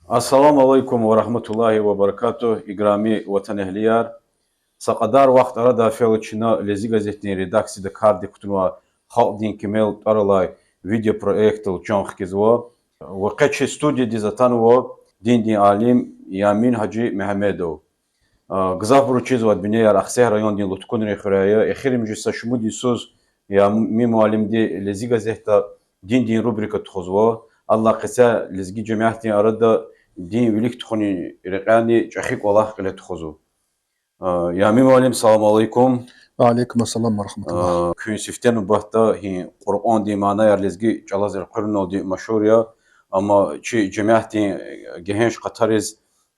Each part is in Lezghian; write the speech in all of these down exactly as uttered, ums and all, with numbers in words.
Ассаламу алейкум ва рагьматуллагьи ва баракатугь, играми ватанэгьлияр. Са кьадар вахт арадай фейила чна Лезги газетдин редакцияда кардик кутунвай Халкьдин кимел тӀвар алай видеопроектдал чан хкизва. Ва къе чи студиядиз атанва диндин алим Ямин-гьажи Мегьамедов. Гзафбуруз чизвайди, бинеяр Ахцегь райондин Луткунрин хуьряй я. Эхиримжи са шумуд йисуз Ямин муаллимди Лезги газетда диндин рубрика тухузва. Адалай къецяй лезги жемятдин арада дин вилик тухунин рекьяйни чӀехи кӀвалах кьиле тухузва. Ямин муаллим, салам алейкум. Ва алейкум ассалам ва рагьматуллагь. Куьн сифте нубатда гьи Къуръандин манаяр лезги чӀалаз элкъуьрналди машгьур я, амма чи жемятдин гегьенш къатариз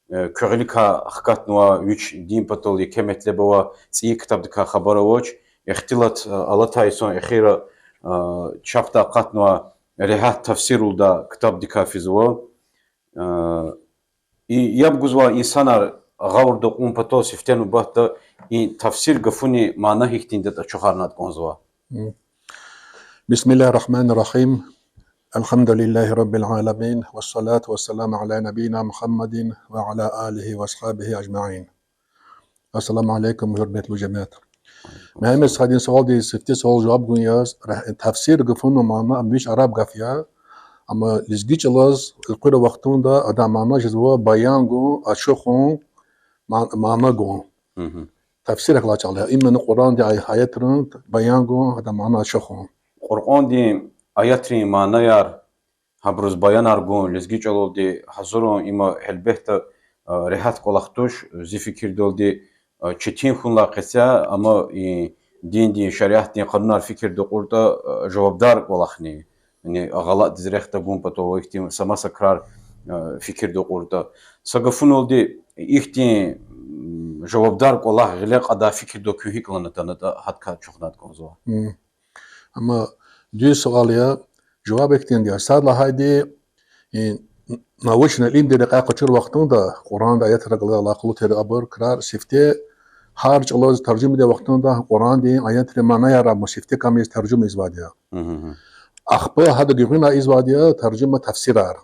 куь гъиликай хкатнавай, вич дин патал еке метлеб авай цӀийи ктабдикай хабар авач. Ихтилат алатай йисан эхира чапдай акъатнавай Регьят тафсир лугьудай ктабдикай физва. И яб гузвай инсанар гъавурда кьун патал сифте нубатда и тафсир гафунин мана гьихьтинди ятӀа ачухарнайтӀа кӀанзава. بسم الله الرحمن الرحيم. الحمد لله رب العالمين، والصلاة والسلام على نبينا محمد وعلى آله وأصحابه أجمعين. السلام عليكم, гьуьрметлу жемят. Мегьамед стхадин суалдиз сифте суал жаваб гун яз, тафсир гафунин мана ам вич араб гаф я. Амма лезги чӀалаз элкъуьрай вахтунда адан мана жезва баян гун, ачухун, ман-, мана гун. Тафсир гьакӀ лагьай чӀал я. Именно Къуръандин ай-, аятрин баян гун, адан мана ачухун. Къуръандин аятрин манаяр гьабуруз баянар гун лезги чӀалалди гьазурун има гьелбетда регьят кӀвалах туш, зи фикирдалди, четин хьунилай къецяй, амма и диндин, шариатдин къанунар фикирда кьуртӀа, жавабдар кӀвалахни, яни гъалатӀдиз рехъ тагун патал ва ихьтин са маса крар фикирда кьуртӀа. Са гафуналди, ихьтин жавабдар кӀвалах гъиле кьадай фикирдал куьн гьикӀ лагьана ятӀа, гьадакай ачухнайтӀа кӀанзава. Амма дуьз суал я, жаваб ихьтинди я. Сад лагьайди, научный илимдин рекьяй къачур вахтунда Къуръандин аятрихъ галаз алакъалу тир абур крар сифте гьар чӀалаз таржума ийидай вахтунда Къуръандин аятрин манаяр ам сифте кам ийиз таржума ийизвайди я. Ахпа гьада гуьгъуьниз ийизвайди я таржума тафсирар.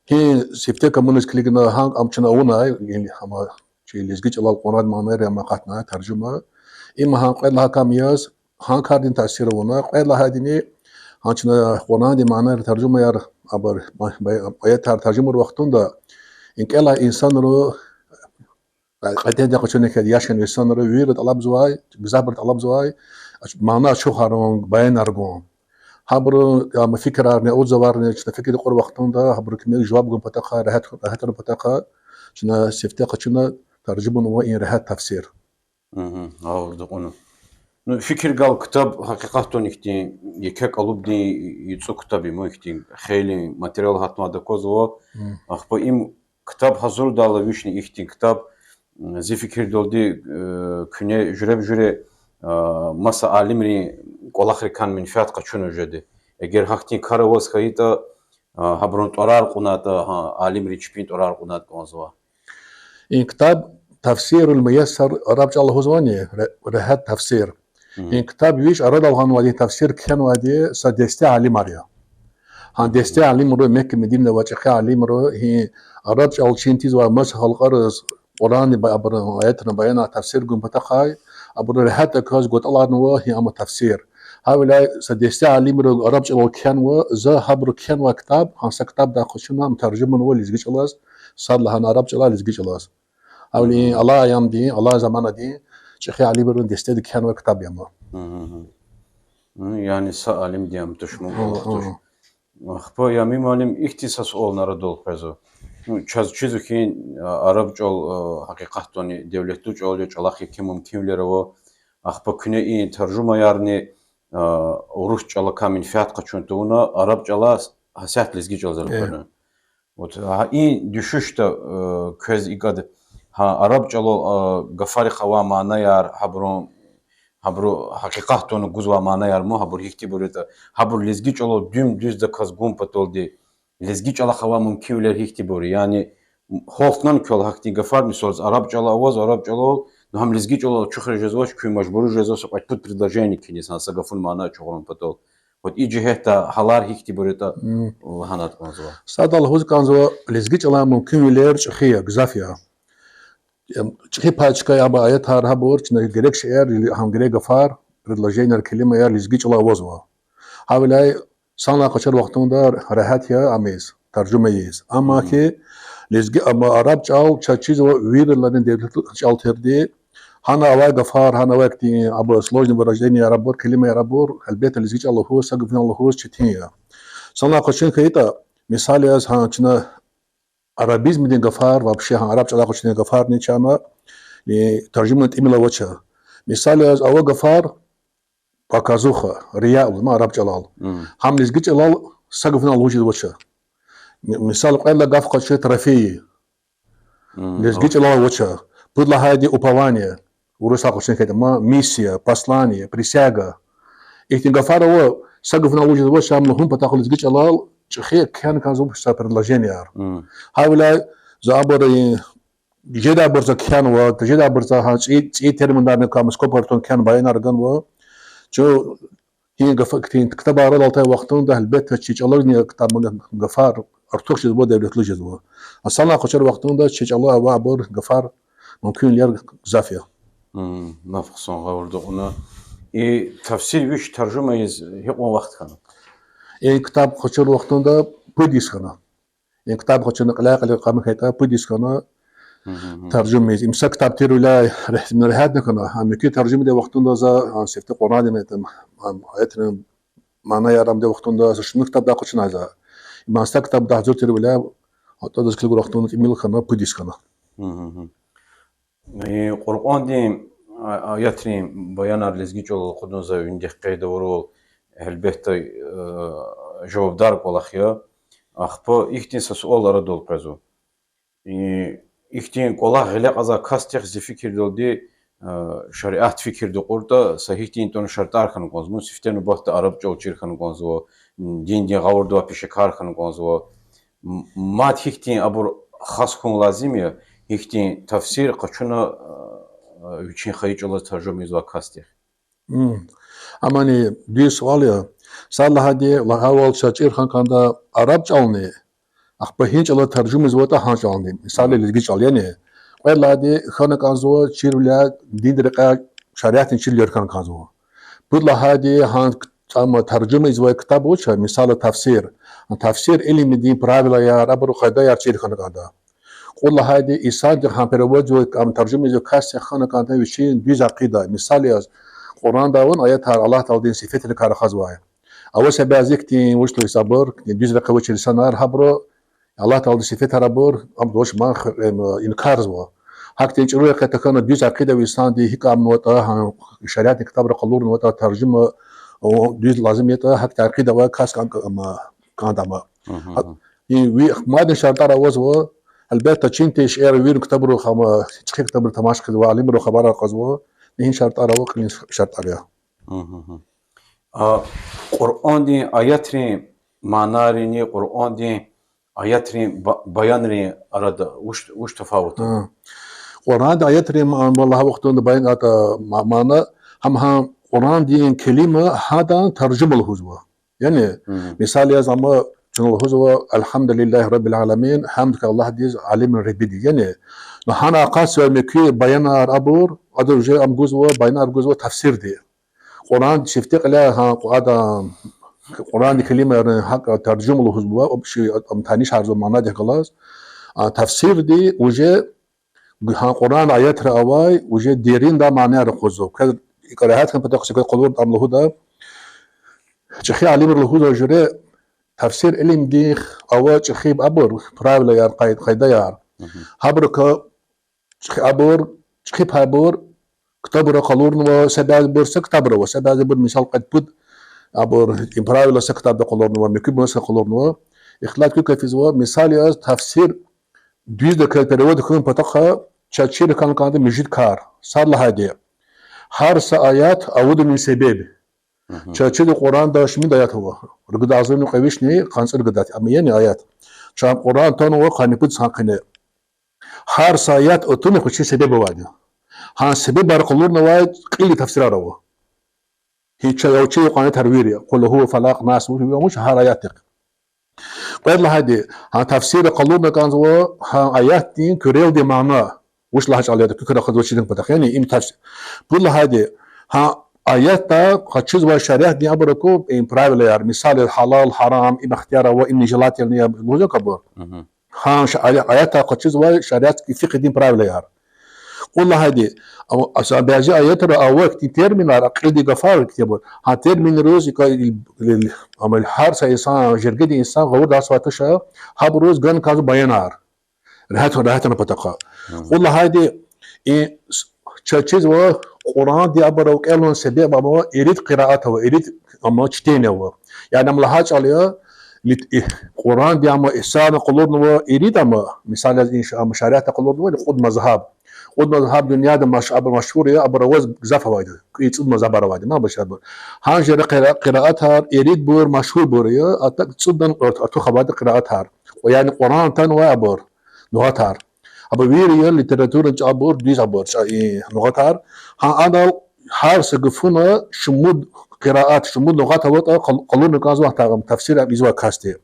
Гьи сифте камуниз килигна, гьа ам чна авунай, гьама чи лезги чӀалал Къуръандин манаяр ам акъатнай таржума. Им гьа кьвед лагьай кам яз, гьа кардин таъсир авуна, кьвед лагьайдини, гьа чна Къуръандин манаяр таржумаяр, абур, аятар таржумайрай вахтунда, и кӀелай инсанри, кьетӀендин къачуна хьайи яшин инсанри вири тӀалабзавай, гзафбур тӀалабзавай, мана ачухарун, баянар гун. Гьабурун, ам, фикирарни, отзыварни чна фикирда кьур вахтунда, гьабурун куьмек жаваб гун патахъай, регьят, регьятарун патахъай, чна сифте къачуна таржуманава и Регьят тафсир. Гъавурда кьуна. Ну, фикир гайила, ктаб гьакъикъатдани ихьтин еке кӀалубдин яцӀу ктаб я, му ихьтин хейлин материал гьатнавайди аквазва. Ахпа им ктаб гьазурдайла вични ихьтин ктаб, зи фикирдалди, куьне жуьреба-жуьре маса алимрин кӀвалахрикай менфят къачуна жеди. Эгер гьахьтин кар аваз хьайитӀа, гьабурун тӀварар кьунайтӀа, гьа алимрин чпин тӀварар кьунайтӀа кӀанзава. И ктаб Тафсирул Муяссар араб чӀалал лугьузвани, Ре-, Регьят тафсир. И ктаб вич арадал гъанвайди, тафсир кхьенвайди са десте алимар я. Гьа десте алимри, Мекка-Мединада авай чӀехи алимри, и араб чӀал чин тийизвай маса халкьариз Къуръандин ба-, абурун аятрин баянар тафсир гун патахъай, абуру регьятдаказ гватӀалнава и ам тафсир. Гьавиляй са десте алимри араб чӀалал кхьенва, за гьабуру кхьенвай ктаб, гьа са ктабдай къачуна, ам таржуманава лезги чӀалаз, садлагьана араб чӀалай лезги чӀалаз. Гьавиляй алай аямдин, алай заманадин чӀехи алимрин дестеди кхьенвай ктаб я ам. Яни са алимди ам туш, мун кӀвалах туш. Ахпа, Ямин муаллим, ихьтин са суални арадал къвезва. Ну, чаз чизва хьи, араб чӀал гьакъикъатдани девлетлу чӀал я, чӀалахъ еке мумкинвилер ава. Ахпа куьне и таржумаярни урус чӀалакай менфят къачун тавуна, араб чӀалай гьасятда лезги чӀалаз элкъуьрна. Вот, гьа и дуьшуьшда квез икӀад, гьа араб чӀалал гафарихъ авай манаяр, гьабурун, гьабуру гьакъикъатдани гузвай манаяр, му гьабур гьихьтинбур ятӀа, гьабур лезги чӀалал дуьм-дуьздаказ гун паталди, лезги чӀалахъ авай мумкинвилер гьихьтинбур я? Яни, гьалтнани квел гьахьтин гафар, мисал яз, араб чӀала аваз, араб чӀалал, ну гьам лезги чӀалал ачухариз жезвач, куьн мажбур жезва са кьвед-пуд предложение кхьиниз гьа са гафунин мана ачухарун патал. Вот и жигьетда гьалар гьихьтинбур ятӀа лагьана кӀанзава. Сада лугьуз кӀанзава, лезги чӀалан мумкинвилер чӀехи я, гзаф я. ЧӀехи пай чкай ам аятар, гьабур чна герек шейэр, гьам герек гафар, предложенияр, келимаяр лезги чӀалай авазва. Гьавиляй санлай къачур вахтунда регьят я ам ийиз, таржума ийиз. Амма хьи лезги, амма араб чӀал чаз чизва виридалайни девлетлу чӀал тирди. Гьана авай гафар, гьана авай хьтин абур сложный выраженияяр абур, келимаяр абур, гьелбетда, лезги чӀал лугьуз, са гафни лугьуз четин я. Санлай къачун хьайитӀа, мисал яз, гьа чна арабизмдин гафар, вообще гьа араб чӀалай къачуна гафарни чна, э, таржума тӀимил авач. Мисал яз, ава гафар показуха, рия лугьуз ма араб чӀалал. Гьам лезги чӀалал са гафни лугьуз жезвач. Ми-, мисал, кьвед лагьай гаф къачу трофей. Лезги чӀалал авач. Пуд лагьайди упование, урусралди къачун хьайитӀа, ма миссия, послание, присяга. Ихьтин гафар ава, са гафни лугьуз жезвач, ам лугьун патахъ лезги чӀалал чӀехи кхьена кӀанзава са предложенияр. Гьавиляй за абур, жедайбур за кхьенва, жедайбур за гьа цӀийи, цӀийи терминарни кам скобкаяр тун кхьена баянар ганва. Чун гьи гаф-, хьтин ктабар арадал атай вахтунда, гьелбетда, чи чӀаларни ктаб гафар артух жезва, девлетлу жезва. Санлай къачур вахтунда чи чӀалай авайбур гафар мумкинвилер гзаф я. Мм, наф хъсан гъавурда кьуна. И тафсир вич таржума ийиз гьикьван вахт хьана? И ктаб къачур вахтунда пуд йис хьана. И ктаб къачуна кьиляй-кьилиз кьамун хьайитӀа, пуд йис хьана таржума ийиз. Им са ктаб тирвиляй регьят-, регьятни хьана, а муькуь таржума ийидай вахтунда за, а, сифте Къуръандин, а, ам, аятрин манаяр ам ийидай вахтунда за шумуд ктабдай къачунай за. Им са ктабдай гьазур тирвиляй, гьатта заз килигай вахтунда тӀимил хьана, пуд йис хьана. Къуръандин а-, аятрин баянар лезги чӀалал акъудун за виндихъ къейд авурвал, гьелбетда, жавабдар кӀвалах я. Ахпа ихьтин са суал арадал къвезва. Ихьтин кӀвалах гъиле кьазвай касдихъ зи фикирдалди, шариат фикирда кьуртӀа, са гьихьтин тӀун шартӀар хьана кӀанзава, мун сифте нубатда араб чӀал чир хьана кӀанзава, диндин гъавурда авай пешекар хьана кӀанзава. Мад гьихьтин абур хас хьун лазим я, гьихьтин тафсир къачуна вичин хайи чӀалаз таржума ийизвай касдихъ? Амани дуьз суал я. Сад лагьайди, лагьайвал, чаз чир хьана кӀанда араб чӀални, ахпа гьи чӀалаз таржума ийизватӀа гьа чӀални, мисал яз, лезги чӀал, яни. Кьвед лагьайди, хьана кӀанзава чирвиляй диндин рекьяй, шариатдин чирвилер хьана кӀанзава. Пуд лагьайди, гьа ам таржума ийизвай ктаб вуч я, мисал яз, тафсир. Тафсир илимдин правилаяр, абурун къайдаяр чир хьана кӀанда. Кьуд лагьайди, инсандихъ гьам переводзавай, ам таржума ийизвай касдихъ хьана кӀанда вичин дуьз акъида. Мисал яз, Къуръанда авай аятар Аллагь Тааладин сифетрикай рахазвай. Ава са бязи хьтин, вуч лугьуз, абур дуьз рекье авачир инсанар, гьабуру Аллагь Тааладин сифетар абур, абур вуч ма, инкарзава. Гьахьтин чӀуру рекье тахьана дуьз акъида авай инсанди, гьикӀ амнаватӀа, гьа шариатдин ктабра къалурнаватӀа таржума, дуьз лазим ятӀа, гьахьтин акъида авай кас кӀан-, кӀан-, кӀанда ам. И ви-, мадни шартӀар авазва, гьелбетда, чин тешер вири ктабрухъ ам, чӀехи ктабра тамаш хъийизва, алимрин хабарар кьазва, и шартӀар ава, кьилин шартӀар я. А Къуръандин аятрин манайрини, Къуръандин аятрин ба-, баянрин арада вуч, вуч тафават ава? Къуръандин аятрин ма-, ма лагьай вахтунда баян ятӀа ма-, мана, гьам гьа Къуръандин келима, гьадан таржума лугьузва. Яни, мисал яз, ам чна лугьузва الحمد لله رب العالمين, гьамд хьуй Аллагьдиз, алемрин Реббидиз. Яни, ну, гьана акъатзавай муькуь баянар абур, ада уже ам гузва, баянар гузва тафсирди. Къуръан сифте кьиляй, гьа, Къу-, ада, Къуръандин келимайрин гьакӀ таржума лугьузва, общий, ам танишарзава манадихъ галаз. А тафсирди уже гьа Къуръан аятра авай, уже дериндай манаяр акъудзава. Квез икӀ регьят хьун патахъ са квез къалурда ам лугьуда. ЧӀехи алимри лугьузва жуьре, тафсир илимдихъ ава чӀехи абур, правилаяр, къай-, къайдаяр. Гьабурукай чӀехи абур, чӀехи пай абур ктабра къалурнава, са бязибур са ктабра ава, са бязибур, мисал, кьвед-пуд абур, и правила са ктабда къалурнава, муькуьбур са къалурнава. Ихтилат куь кафизва, мисал яз, тафсир дуьздаказ перевод хьун патахъ чаз чир хьана кӀанда муьжуьд кар. Сад лагьайди, гьар са аят авудунин себеб. Чаз чизва Къуръанда шумуд аят ава. Ругуд агъзурни кьве вишни къанцелди гадади, ам яни аят. Чун Къуръан тунва къанни пуд йисан къене. Гьар са аят атунихъ вичин себеб авайди. Гьа себебар къалурнавай кьилди тафсирар ава. Гьи ча-, чи юкьван аятар вири. Къул гьува, Фалакь, Нас, вуч, вуч гьар аятдихъ. Кьвед лагьайди, гьа тафсирра къалурна кӀанзава, гьа аятдин куьрелди мана. Вуч лагьай чӀал я, куь куьре хазва чирин патахъ. Яни им тафс-, пуд лагьайди, гьа аятда къачузвай шариатдин абур аку, им правилаяр, мисал яз, гьалал, гьарам, им ихтияр ава, им нежелательно я, лугьуз акабур. Гьа ша-, ая-, аятда къачузвай шариатдин фикьгьдин правилаяр. Кьуд лагьайди, а, а, бязи аятра ава ихьтин терминар, кьилди гафар ихьтинбур. Гьа терминриз ика, ил-, ил-, ама гьар са инсан, жергедин инсан гъавурда гьар савай туш, гьабуруз гана кӀанзава баянар. Регьят, регьятна патахъ. Кьуд лагьайди, и с-, чаз чизва, Къуръанди абур кӀелун себеб ама ирид къираат ава, ирид ама чтение ава. Яни ам лагьай чӀал я, лит-, и, Къуръанди ама исана къалурнава ирид ама, мисал яз, ин ш-, ама шариатда къалурнава кьуд мазгьаб. Кьуд мазгьаб дуьньяда маш-, абур машгьур я, абур аваз гзаф авайди. КӀуьд-цӀуд мазгьабар авайди, ма башабур. Гьа жуьре къира-, къираатар иридбур машгьурбур я, а так цӀудан ар-, артух авайди къираатар. Яни Къуръан атанвай абур, нугъатар. Абур вири я литературный чӀал, абур дуьз, абур чӀа-, и, нугъатар. Гьа анал гьар са гафуна шумуд къираат, шумуд нугъат аватӀа къал-, къалурна кӀанзава, гьатта тафсир ийизвай касди.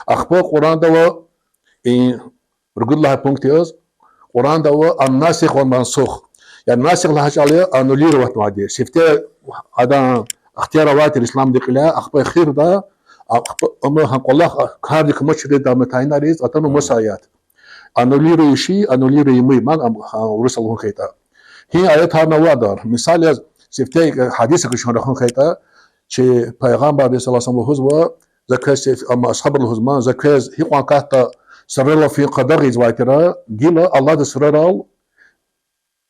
Ахпа Къуръанда ава, и, ругуд лагьай пункт яз, Къуръанда ава ан-насих валь-мансух. Яни насих лагьай чӀал я аннулировать авайди. Сифте адан ихтияр авай тир исламдин кьиляй, ахпа эхирда, ахпа, ама гьа кӀвалах, а, кардик амачирди ама тайинар ийиз атанва маса аят. Аннулирующий, аннулируемый, ман ам, а, урусдал лугьун хьайитӀа. Гьи аятарни ава адал. Мисал яз, сифте гьадис акуш рахун хьайитӀа, чи Пайгъамбар عليه الصلاة والسلام лугьузва, за квез сиф-, ама асгьабри лугьузва, за квез гьикьван катда сурарал фин къадагъа ийизвай тир, гила Аллагьдин сурарал,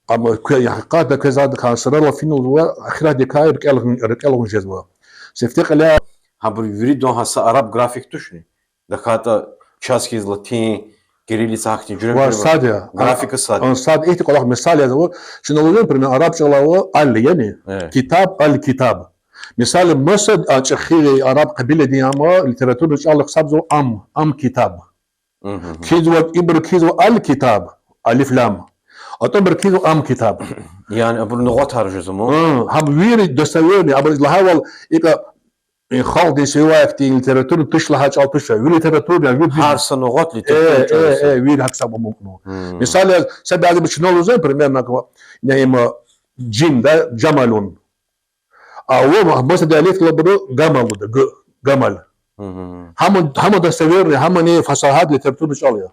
ама кве-, гьакъикъатда квез адакай сурарал фин лугьузва, ахиратдикай рикӀел гъун-, рикӀел гъун жезва. Сифте кьиляй. Гьабур виридалай са араб график тушни? ТахьайтӀа чаз хьиз латин, кириллица, гьахьтин жуьре-жуьре ва сад я, графика сад. Ан сад, ихьтин кӀвалах мисал язава, чна лугьузва, например, араб чӀалай ава аль, яни, китаб, аль-китаб. Мисал, маса, а, чӀехи араб къабиладин ама литературный чӀал гьисабзава ам, ам-китаб. Кхьизва, ибуру кхьизва аль-китаб, алиф-лам. АтӀа ибуру кхьизва ам-китаб. Яни абур нугъатар жезва ман? Гьа, гьам вири достоверный, абур лагьайвал, икӀ, и халкьдин сиве авай ихьтин литературный туш лагьай чӀал туш, вири литературный, вири... Гьар са нугъат литературный чӀал я. Э, э, вири гьакӀ са мумкин. Мисал яз, са бязи чна лугьузва, примерно, ква, не, има, жим, да, жамалун. А ва маса диалектлай абуру гамал лугьуда, г-, гамал. Гьам, гьам достоверный, гьамни фасагьат литературный чӀал я.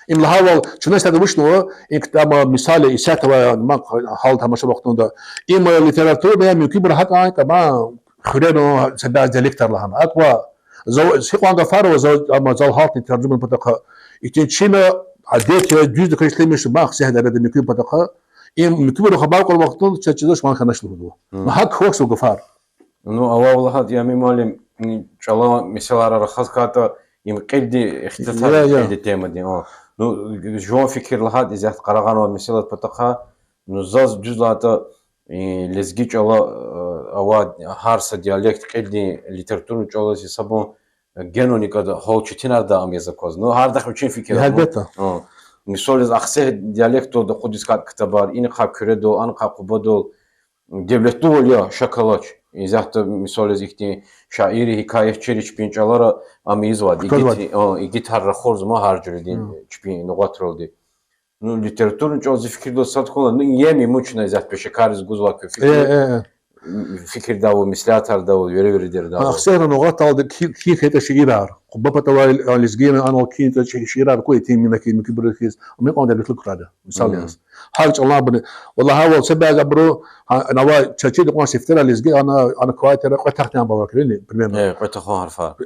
Им лагьайвал, чна сада вучнава, ин ктаб, мисал яз, исятда авай, ма, гьал тамаша вахтунда. Им литературный я, муькуьбур гьакӀ, ама хуьрера са бязи диалектар лагьана. АкӀ ва, за, гьикьван гафар ава, за, ама зал гьалтни таржума патахъ. Ихьтин чина адет я, дуьздаказ ишлемишзава, ма хсегьдерда муькуьбур патахъ. Им муькуьбуру хабар кьур вахтунда чаз чизва, шуман хьанач лугьузва. Ну, гьакӀ квахьзава гафар. Ну, авайвал лагьайтӀа, Ямин муаллим, м, чӀала месэлайрал рахаз кӀантӀа, им кьилди ихтилатар, кьилди темадин, а. Ну, жуван фикир лагьайтӀа, исятда къарагъарнавай месэлайрин патахъ, ну, заз дуьз лагьайтӀа, э, лезги чӀала, э, авай гьар са диалект кьилдин литературный чӀал яз гьисабун, э, генани кӀанда гьал четинарда ам яз акваз. Ну, гьардахъ вичин фикир ава. Гьелбетда. А. Мисал яз, ахцегь диалектдалди акъудиз кӀанда ктабар, инихъай Куьредал, анихъай Къубадал, девлетлувал я, шак алач. Исятда, мисал яз, ихьтин шаирри, гьикаятчийри чпин чӀалара ам ийизвайди, кутазвайди. Игит, а, игитар рахурзава ма гьар жуьредин чпин нугъатралди. Ну, литературный чӀал, зи фикирдалди, сад хьуна, ну, еми мучна исятда пешекарриз гузвай куь фикир. Э, э, э. Фикирдайвал, меслятардайвал, веревиридердайвал. Ахцегьрин нугъатдалди кхьин, кхьин хьайитӀа шиирар. Къуба патавай, а, лезгийрин анал кхьин хьайитӀа ши-, шиирар, куь итим мина хьи, муькуьбур хьиз. Ам икьван девлетлу крар я, мисал яз. Гьар чӀалан абур. Валлагь, вал са бязи абуру, гьа, ана авай чаз чида кьван сифтера лезги, ана, ана квай тир кьве тахьдин абур кьилини, примерно. Э, кьве тахан гьарфар.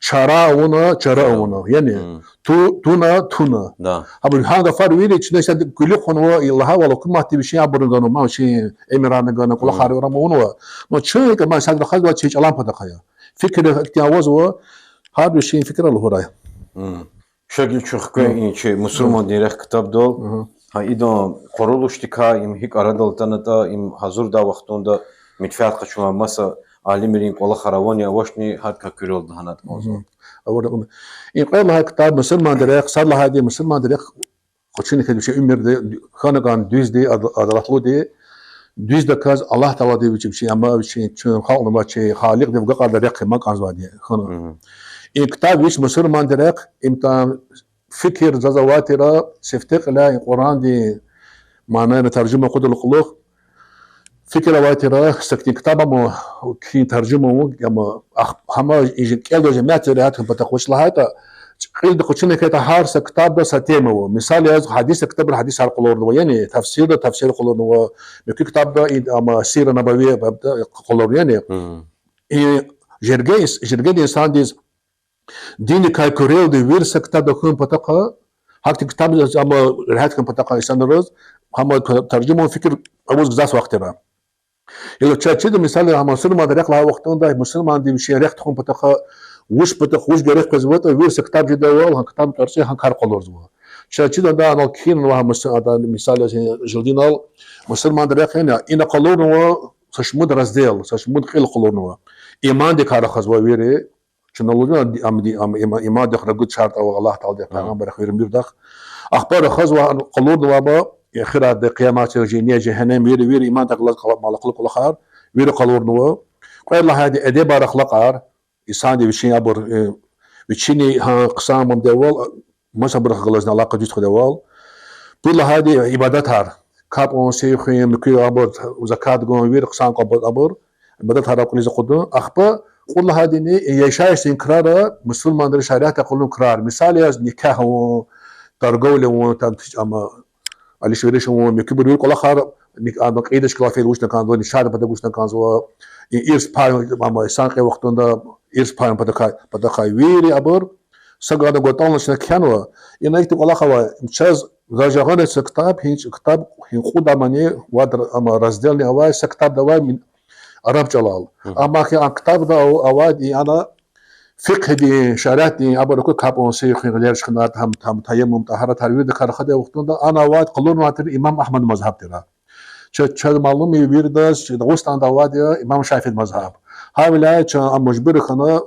Чара авуна, чара авуна. Яни, ту, туна, туна. Абур гьа гафар вири чна са куьлуь кьунва, и лагьайвал, гьукуматди вичин абурни гана, ма вичин эмирарни гана, кӀвалахар авуна. Ма чун икӀ, ма сад рахазва чи чӀалан патахъ я. Фикир ихьтин авазва, гьар вичин фикирар лугьурай. Ша гила чун хквен и чи мусурмандин рехъ ктабдал. Гьа идан къурулушдикай, им гьикӀ арадал атанатӀа, им гьазурдай вахтунда менфят къачунвай маса алимрин кӀвалахар авани, авачни, гьадакай куьрелди лагьана кӀанзава. И кьвед лагьай ктаб, Мусурмандин рехъ, сад лагьайди, Мусурмандин рехъ къачуна кӀанда вичин уьмуьрда, хьана кӀанда дуьзди, ад-, адалатлуди, дуьздаказ Аллагь Таалади вичи, вичи, амма вичи, чун халкьнава чи Халикьдив агакьардай рехъ хьана кӀанзавайди хьана. Мгм. И ктаб вич мусурманди рехъ, им та фикир заз авай тир, сифте кьиляй и Къуръандин манайрин таржума акъудун кьулухъ, фикир авай тир, са хьтин ктаб ама, кхьин таржума авун, ама, ахпа гьам и жи-, кӀелзавай жемятди регьят хьун патахъ, вуч лагьайтӀа, кьилди къачуна хьайитӀа, гьар са ктабда са тема ава. Мисал яз, гьадисдин ктабра гьадисар къалурнава, яни тафсирда тафсир къалурнава, муькуь ктабда и, ама, сира набавия бабда къалурнава, яни. Мгм. И жерге ис-, жергедин инсандиз диндикай куьрелди вири са ктабда хьун патахъ, гьахьтин ктаб, ама, регьят хьун патахъ инсанриз, гьам таржума авун фикир аваз гзаф вахт тир. Гила чаз чида, мисал, гьам мусурманди рехъ лагьай вахтунда, мусурманди вичин рехъ тухун патахъ, вуч патахъ, вуч герек къвезватӀа, вири са ктаб жедайвал, гьа ктаб тӀварцӀи гьа кар къалурзава. Чаз чида, ада анал кхьинва, гьа мус-, ада, мисал яз, жилдинал мусурманди рехъ яни, ина къалурнава са шумуд раздел, са шумуд кьил къалурнава. Имандикай рахазва вири, чна лугьузва, ам ди-, ам, има-, имандихъ ругуд шартӀ ава, Аллагь Тааладихъ, Пайгъамбардихъ, вири мирдахъ. Ахпа рахазва, къалурнава ама, эхиратда, къиямат, женнет, жегьеннем, вири, вири имандихъ галаз алакъалу кӀвалахар, вири къалурнава. Кьвед лагьайди эдебар, ахлакьар, инсанди вичин абур, э, вичини гьа хъсан мадни авал, масабурухъ галазни алакъа дуьз тухудайвал. Пуд лагьайди ибадатар, капӀ авун, сив хуьн, муькуь абур, закат гун, вири хъсан капӀ абур, ибадатар акъудиз акъудун. Ахпа кьуд лагьайдини яшайишдин крара, мусурманрин шариатда къалурун крар. Мисал яз, никягь авун, торговля авун, там, ама, алиш-вериш авун, муькуьбур вири кӀвалахар, ама, кьейидачкалай фейила вучна кӀанзава, нишадин патав вучна кӀанзава, и ирс пай, ама, инсан кьей вахтунда ирс пай патахъай, патахъай вири абур, са гана гатӀална чна кхьенва, ина ихьтин кӀвалах ава, чаз, за жагъана са ктаб, гьи ктаб, гьи кьуд амани вад, ама, разделни авай, са ктабда авай, араб чӀалал. Амма хьи а ктабда ав-, авайди ана фикьгьдин, шариатдин, абур аку, капӀ авун, сив хуьн, гъилер чуьхуьнар, там, там, таяммум, тӀагьаратар, виридакай рахадай вахтунда, ана авайди къалурнавай тир имам Агьмад мазгьаб тир. Ча-, чаз малум я виридаз, чи Дагъустанда авайди я имам ШафиӀидин мазгьаб. Гьавиляй чун а мажбур хьана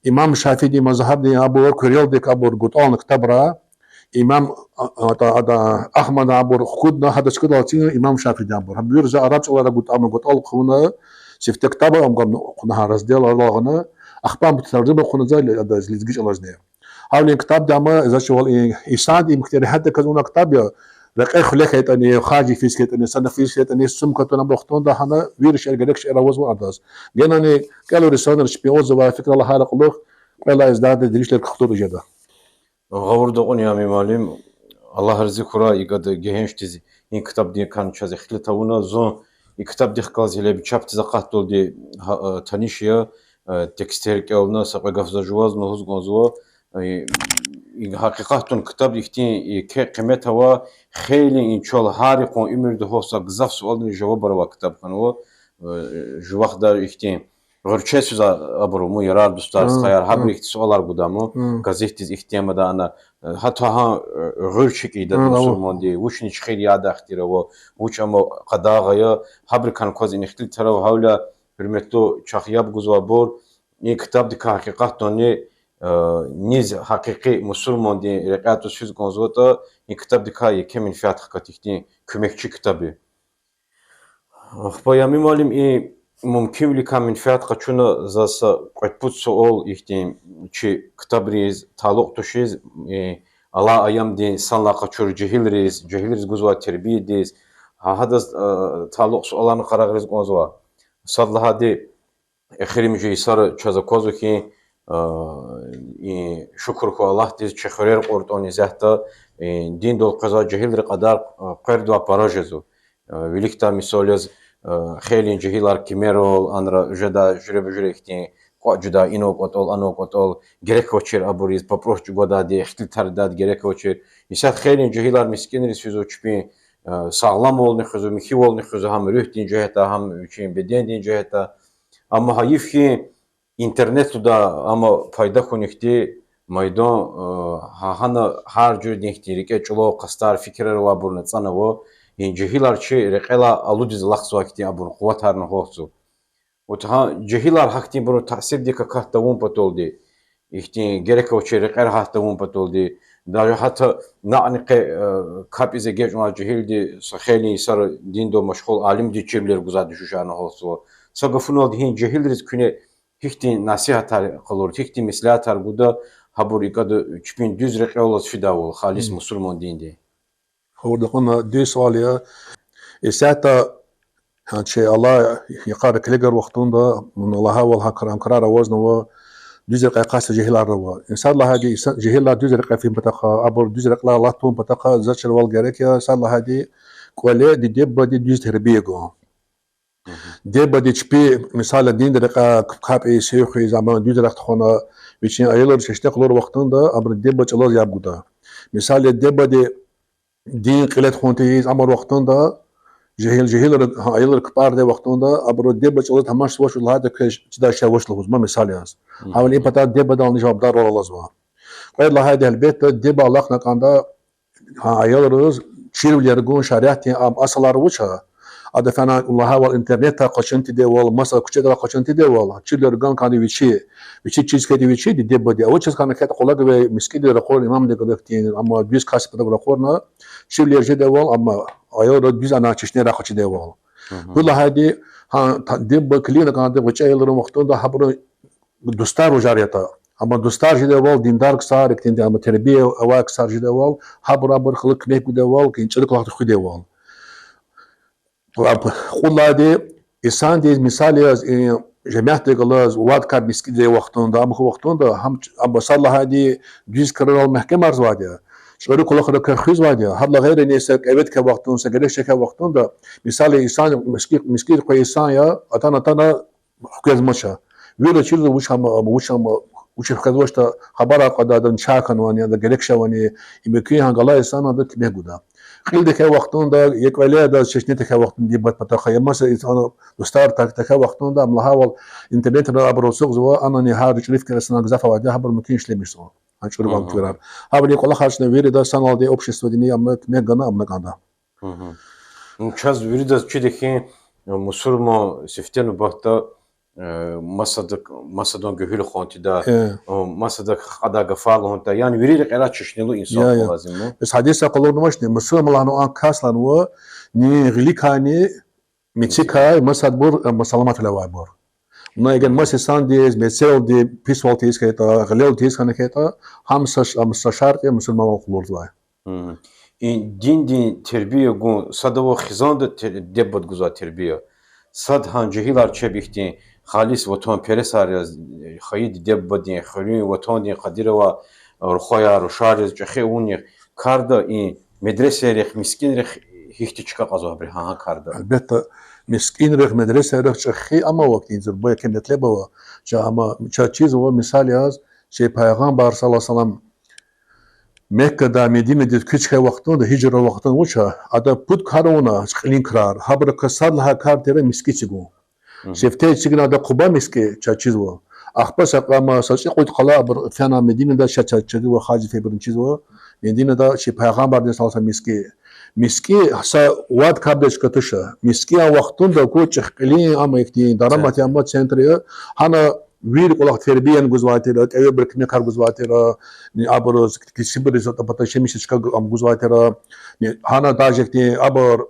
имам ШафиӀидин мазгьабдин абур куьрелдик абур гатӀална ктабра, имам, а, а, а, Агьмадан абур хкудна, гьадан чкадал эцигна имам ШафиӀидин абур. Гьабур за араб чӀалара гатӀа-, ама, гатӀал хъувуна, сифте ктаб ам гана, кьуна гьа раздел арадал гъана, ахпа ам таржума хъувуна за ле-, адаз, лезги чӀалазни. Гьавиляй ктабди ама, за чувал и, инсанди и мухтаригьатдаказ авуна ктаб я, рекье хуьле хьайитӀани, харж физ хьайитӀани, сана физ хьайитӀани, сумка тунвай вахтунда гьана вири шейэр, герек шейэр авазва адаз. Генани кӀелур инсанри чпин отзывар, фикирар лагьайдалай кьулухъ, кьвед лагьай издание дегишвилер кутуртӀа жеда. Гъавурда кьуна, Ямин муаллим, Аллагь рази хьурай, икӀ ада гегьеншдиз и ктабдикай чаз ихтилат авуна, зун и ктабдихъ галаз гьеле чапдиз акъатдалди гьа-, э, таниш я, э, текстер кӀелна, са кьве гаф за жувазва, лугьуз кӀанзава, э, и гьакъикъатдани ктаб ихьтин еке къимет авай, хейлин и чал гьар йикъан уьмуьрда гьатзавай гзаф суалрин жавабар авай ктаб хьанва, э, жувахъда ихьтин гъуьрчехъ физвай абуру, му ярар-дустар, стхаяр, гьабуру ихьтин суалар гудай, му газетдиз ихьтин темада ана, э, гьатта гьа, э, гъуьрчехъ ийида мусурманди, вучни чуьхуьр ядай ихтияр ава, вуч ама къадагъа я, гьабурукай кваз ихтилатар ава. Гьавиляй, гьуьрметлу чахъ яб гузвайбур, и ктабдикай гьакъикъатдани, э, низ гьакъикъи мусурмандин рекьяй туш физ кӀанзаватӀа, и ктабдикай еке менфят хкат, ихьтин куьмекчи ктаб я. Ахпа, Ямин муаллим, и мумкинвиликай менфят къачуна, за са кьвед-пуд суал ихьтин чи ктабриз талукь тушиз, и алай аямдин санлай къачур жегьилриз, жегьилриз гузвай тербиядиз, гьа-, гьадаз, э, талукь суаларни къарагъариз кӀанзава. Сад лагьайди, эхиримжи йисара чаз аквазва хьи, э, и шукур хьуй Аллагьдиз, чи хуьрер кьуртӀани исятда, э, диндал къвезвай жегьилрин кьадар, э, къвердавай пара жезва. Э, виликдай мисал яз, э, хейлин жегьилар кимерал, анра жедай жуьреба-жуьре ихьтин кӀватӀ жедай, инал кӀватӀал, анал кӀватӀал, герек авачир абуриз попроще гвадайди, ихтилатар ийидайди герек авачир. Исятда хейлин жегьилар мискӀинриз физва чпин, э, сагъламвални хуьзва, михьивални хуьзва, гьам руьгьдин жигьетдай, гьам вичин бедендин жигьетдай. Амма гьайиф хьи, интернет лугьудай ама пайда хьунихьтин майдан, э, гьа-, гьана гьар жуьредин ихьтин рикӀе чӀулав къастар, фикирар авайбурни ацӀанва, и жегьилар чи рекьелай алудиз алахъзавай хьтин абурун къуватарни гьалтзава. Вуч гьа жегьилар гьахьтинбурун таъсирдик акат тавун паталди, ихьтин герек авачир рекьер гьат тавун паталди, Даже гьатта накьни къе, э, капӀиз эгечӀнавай жегьилди са хейлин йисара диндал машгъул алимдиз чирвилер гузвайди жуж ана гьалзава. Са гафуналди, гьи жегьилриз куьне гьихьтин насигьатар къалурда, гьихьтин меслятар гуда, гьабур икӀада чпин дуьз рекье алаз фидайвал, халис мусурман диндин? Гьавурда кьуна дуьз суал я. Исятда, гьа, чи алай йикъара килигай вахтунда, мун лагьайвал, гьа крар, крар авазнава, дуьз рекье къаст жегьилар ава. Инсад лагьайди, инсан, жегьилар дуьз рекье фин патахъай, абур дуьз рекьелай алат тун патахъай, заз чирвал герек я, сад лагьайди, кӀвале диде-бубади дуьз тербия гун. Диде-бубади чпи, мисал яз, динда рекьяй капӀиз, сив хуьз, амма дуьз рехъ тухвана, вичин аялриз чешне къалур вахтунда, абуру диде-буба чӀалаз яб гуда. Мисал яз, диде-бубади дин кьиле тухун тийиз, амай вахтунда, жегьил, жегьилри, гьа, аялри капӀардай вахтунда, абуру диде-буба чӀалаз тамашзавач лагьайтӀа, квез чидай шей авач лугьузва, мисал яз. Гьавиляй и патав диде-бубадални жавабдар вал алазва. Кьвед лагьайди, гьелбетда, диде-буба алахъна кӀанда, гьа, аялриз чирвилер гун, шариатдин ам асулар вуч я. Ада фена лагьайвал интернетдай къачун тийидайвал, маса куьчедал къачун тийидайвал, чирвилер гун кӀанда вичи, вичи чиз хьайитӀа вичи, диде-бубади. Авачиз хьана хьайитӀа къвалав гвай мискӀинда ракъурна, имамдин гуьлуьхтин, амма дуьз касдин патав ракъурна, чирвилер жедайвал, амма аялриз дуьз ана чешне рахаз чидайвал. Пуд лагьайди, гьа, диде-буба килигна кӀанда гъвечӀи аялрин вахтунда, гьабурун дустар вужар ятӀа. Амма дустар жедайвал диндар ксар, ихьтинди, амма тербия авай ксар жедайвал, гьабур, абур халу куьмек гудайвал, чӀуру кӀвалахда хуьдайвал. Кьуд лагьайди, инсандиз, мисал яз, жемятдихъ галаз вад капӀ мискӀинда авай вахтунда, ам хьайи вахтунда, гьам, амма сад лагьайди, дуьз крарал мягькемарзавайди я, чӀуру кӀвалахрикай хуьзвайди я, гьадалай гъейри са кӀеве тахьай вахтунда, са герек чӀехи вахтунда, мисал яз, инсан, мискӀин, мискӀиндиз къвезвай инсан я, атана-атана хквезмач. Вири чизва вуч ам, вуч ам, вуч хквезвачтӀа хабар кьада, адан чай хьанвани, адан герек шавани, и мумкин гьа галай инсан ада куьмек гуда. Кьил тахьай вахтунда, я кӀвале адаз чешне тахьай вахтунда диде-бубадин патахъай, я маса инсан, дустар тахьай вахтунда, ам лагьайвал интернетра абур ацукьзава, анани гьар чӀуру фикирар санал гзаф авайди я, гьабур мумкин ишлемишзава. Гьа чӀуру кӀвалахар чна вирида саналди обществодини ам куьмек гана, ам кӀанда. Чаз виридаз чида хьи, мусурман сифте нубатда, масадан, масадан гуьгьуьл хван тийидай, масадак кьадай гафар лугьун тийидай, яни вири рекьерай чешнелу инсан хьун лазим я. Бес гьадисда къалурнавачни, мусурман лагьана а кас лагьанва, ни гъиликайни, мецикай, масадбур, саламатвиле авайбур. Вуна эгер маса инсандиз мецелди писвал тийиз хьайитӀа, гъилел тийиз хьана хьайитӀа, гьам са, гьам са шартӀ я мусурманвал къалурзавай. И диндин тербия гун, сад ава хизанда тер-, диде-бубади гузвай тербия. Сад гьа жегьилар чеб ихьтин халис ватанпересар яз, хайи диде-бубадин, хуьруьн, ватандин къадир авай рухваяр, рушар яз чӀехи авунихъ карда и медресайрихъ, мискӀинрихъ гьихьтин чка кьазва абуру гьа, гьа карда? Гьелбетда, мискӀинрихъ, медресайрихъ чӀехи ама вахтунда зурба еке метлеб ава, ча ама, чаз чизва, мисал яз, чи Пайгъамбар صلى الله عليه وسلم Меккадай Мединадиз куьч хьайи вахтунда, гьижра вахтунда вуч я, ада пуд кар авуна, кьилин крар, гьабурукай сад лагьай кар тир мискӀин эцигун. Сифте эцигна ада Къуба мискӀин, чаз чизва. Ахпа са кьама, са цӀикьуд къала абур фена Мединада, чаз, чаз чизва, хажи фейибурни чизва, Мединада чи Пайгъамбардин صلى الله عليه وسلم мискӀин. МискӀин са вад кардиз катуша. МискӀин а вахтунда кучӀ кьилин, ам ихьтин дараматдин ама центр я. Гьана вири кӀвалах тербияни гузвай тир, кӀевебуру куьмекар гузвай тир, абуруз кесибриз патал чемишдиз чка ам гузвай тир. Гьана даже ихьтин абур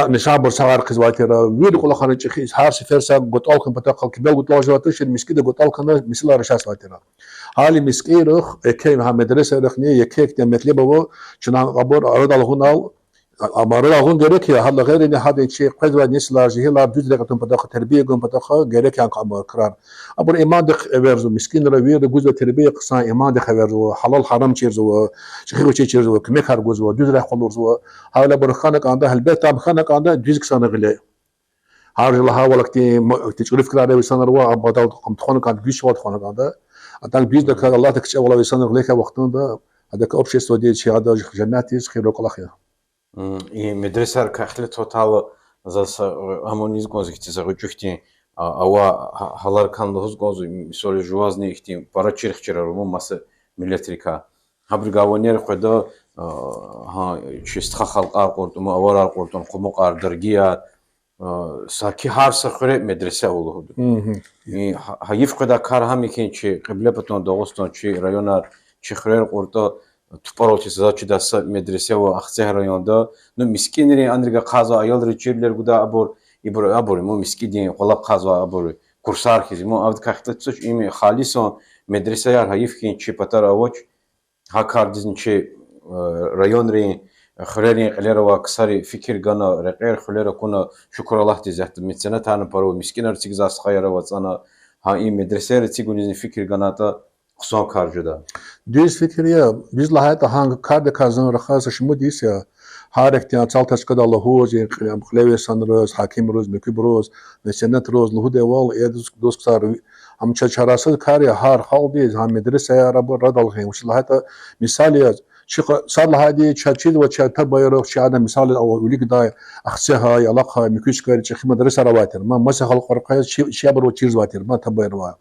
нишабур сагъар хъийизвай тир, вири кӀвалахар чӀехи, гьар сефер са гатӀал хьун патахъай, кибел гатӀал жезвай тушир, мискӀинда гатӀал хьана месэлаяр решатзавай тир. Гьали мискӀинрихъ, еке гьа медресайрихъни еке ихьтин метлеб ава, чна абур арадал гъунал, ам арадал гъун герек я, гьадалай гъейри гьадан чи къвезвай несилар, жегьилар дуьз рекье тун патахъай, тербия гун патахъай герек я абур крар. Абур имандихъ эверзава, мискӀинра вири гузвай тербия хъсан имандихъ эверзава, гьалал-гьарам чирзава, чӀехи-гъвечӀи чирзава, куьмекар гузва, дуьз рехъ къалурзава. Гьавиляй абур хьана кӀанда, гьелбетда, ам хьана кӀанда дуьз ксарин гъиле. Гьар жуьре лагьайвал, ихьтин чӀуру фикирар авай инсанар ава, абадал ам тухвана кӀанда, дуьз чӀавалди тухвана кӀанда. Атана дуьздаказ Аллагьдин кичӀевал авай инсанрин гъиле хьайи вахтунда, адакай обществодиз, чи ада жемятдиз хийир кӀвалах я. И медресайрикай эхтилат аватайла, за са, э, гьамни ийиз кӀанзава хьи, за гъвечӀи хьтин, а, ава гьа-, гьалар кӀан лугьуз кӀанзава, мисал яз, жувазни ихьтин пара чирхчирар ава маса миллетрикай. Гьабурукай ванер къведа, а, гьа, чи стха халкьар кьуртӀун, аварар кьуртӀун, къумукьар, даргияр, а, саки гьар са хуьре медресе ава лугьуда. Гьа-, гьайиф къведай кар гьам я хьи, чи Кьиблепатан Дагъустан, чи районар, чи хуьрер кьуртӀа, тупӀарал чи саза чидай са медресе ава Ахцегь районда. Ну, мискӀинрин анрига хъазва, аялриз чирвилер гуда абур, ибур, абур, му мискӀиндин къвалав хъазва абур, курсар хьиз. Му авдикай хтатцуш им халисан медресаяр гьайиф хьи чи патара авач. Гьа кардизни чи, э, районрин, хуьрерин кьилера авай ксари фикир гана, рекьер хуьлера акуна, шукур Аллагьдиз, ятда меценатарни пара ава, мискӀинар эцигзавай стхаяр ава ацӀана, гьа и медресаяр эцигунизни фикир ганатӀа, хъсан кар жеда. Дуьз фикир я, дуьз лагьайтӀа, гьа кардикай зун рахаз са шумуд йис я, гьар ихьтин цал тачкада лугьуз, и кьиле-, кьилевай инсанриз, гьакимриз, муькуьбуруз, меценатриз лугьудайвал, э, дуьз, дуьз ксар, ам ча-, чарасуз кар я, гьар халкьдиз, гьа медресаяр абур арадал гъин. Вучиз лагьайтӀа, мисал яз, чи ка-, сад лагьайди, чаз чизва, чаз таб ая, чи адан мисал яз ава, виликдай, Ахцегьай, Алахъай, муькуь чкайра чӀехи медресаяр авай тир, ма, маса халкьар къвез, чи, чи абурувай чирзавай тир, ма, таб аяр ва.